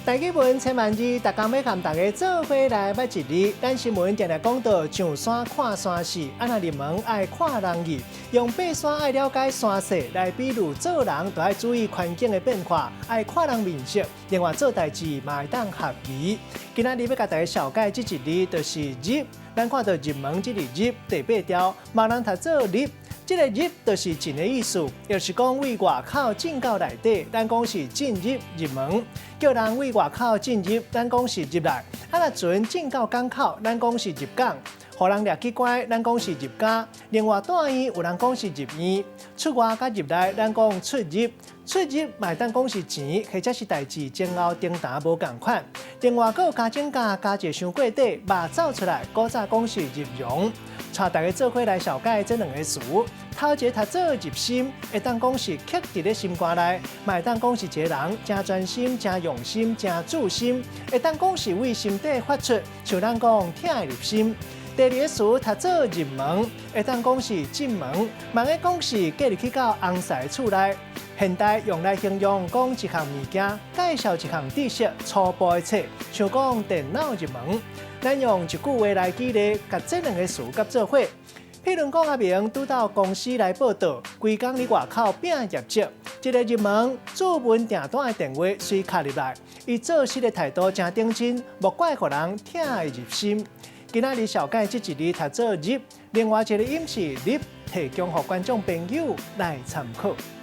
台語文千萬字，逐工欲共大家做伙來捌一字。咱新聞定定講到上山看山勢，啊若入門愛看人意，用爬山愛了解山勢來比喻做人，就愛注意環境的變化，愛看人面色。另外做代誌嘛會當合宜。今仔日欲共大家紹介這一字，就是入。咱看著入門這個入第八調，嘛有人讀做入。這个入就是進的意思，就是講對外口進到內底，咱講是進入入門；叫人對外口進入，咱講是入來。啊，若船進到港口，咱講是入港；予人掠去關，咱講是入監。另外，住院有人講是入院，出外佮入內，咱講出入。出入嘛會當講是錢，或者是代誌前後長短無仝款。另外，閣有加種加加一傷過底，肉走出來，古早講是入容。帶大家做伙來紹介這兩个詞，頭一个讀做入心，會當講是刻佇咧心肝內，嘛會當講是一个人誠專心、誠用心、誠注心，會當講是對心底發出，像咱講聽會入心。第二个詞讀做入門，會當講是進門，嘛會講是過入去到翁婿厝內。現代用來形容講一項物件，介紹一項知識初步的冊，像講電腦入門。咱用一句話來舉例，共這兩个詞佮做伙。譬如講阿明拄到公司來報到，規工佇外口拼業績，一个入門，注文訂單的電話隨敲入來，伊做事的態度誠認真，莫怪予人聽會入心。今仔日紹介這一字讀做入，另外一个音是入，提供予觀眾朋友來參考。